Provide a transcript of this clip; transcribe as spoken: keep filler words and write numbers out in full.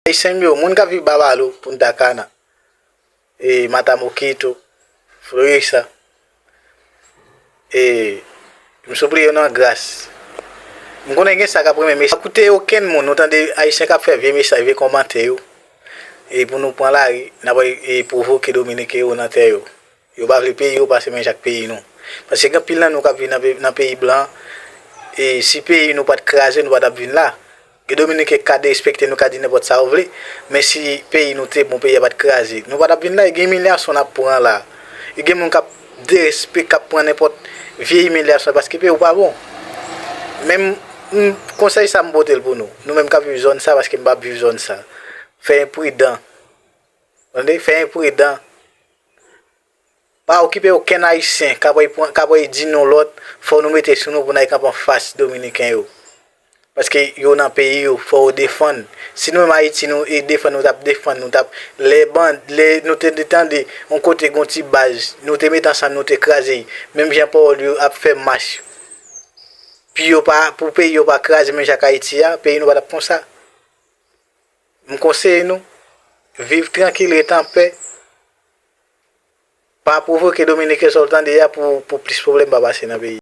Ayisyen m yo, moun k ap viv Babalo, Punta Cana, e Mata Mosquito, Florida, e m sipliye w nan gras. M konnen gen sa k ap renmen mesaj. Pa koute okenn moun, nou tande Ayisyen k ap fè vye mesaj, vye kòmantè yo. E pou nou pran lari, n ap e pwovoke Dominiken yo nan tè yo. Yo pa vle peyi yo pase menm jan ak peyi nou. Paske gen anpil nan nou k ap viv nan pe-, nan peyi blan. E si peyi nou pa t kraze, nou pa t ap vin la. Gen Dominiken k ka derespekte nou, ka di nenpòt sa yo vle. Men si peyi nou te bon, peyi a pa t kraze, nou pa t ap vin la. E gen imilyasyon n ap pran la. E gen moun k ap derespekte, k ap pran nenpòt vye imilyasyon paske peyi w pa bon. Men m, m, konsèy sa m pote l pou nou. Nou menm k ap viv zòn sa, paske m p ap viv zòn sa. Fè enpridan. Tande, fè enpridan. Pa okipe okenn Ayisyen k ap pran, k ap di non lòt, fò nou mete sou nou pou n al kanpe anfas Dominiken yo. Paske yo nan peyi yo, fò yo defann. Si nou menm Ayiti, nou e defann, nou t ap defann, nou t ap, lè ban-, lè nou te, te tande yon kote gon ti baz, nou te met ansanm, nou te kraze. Menm jan pawòl yo ap fè mach, pou yo pa, pou peyi yo pa kraze menm jan ak Ayiti a, peyi nou pa t ap konsa. M konseye nou, viv trankil, ret anpè. Pa pwovoke Dominiken sa w tande a pou, pou plis pwoblèm pa pase nan peyi.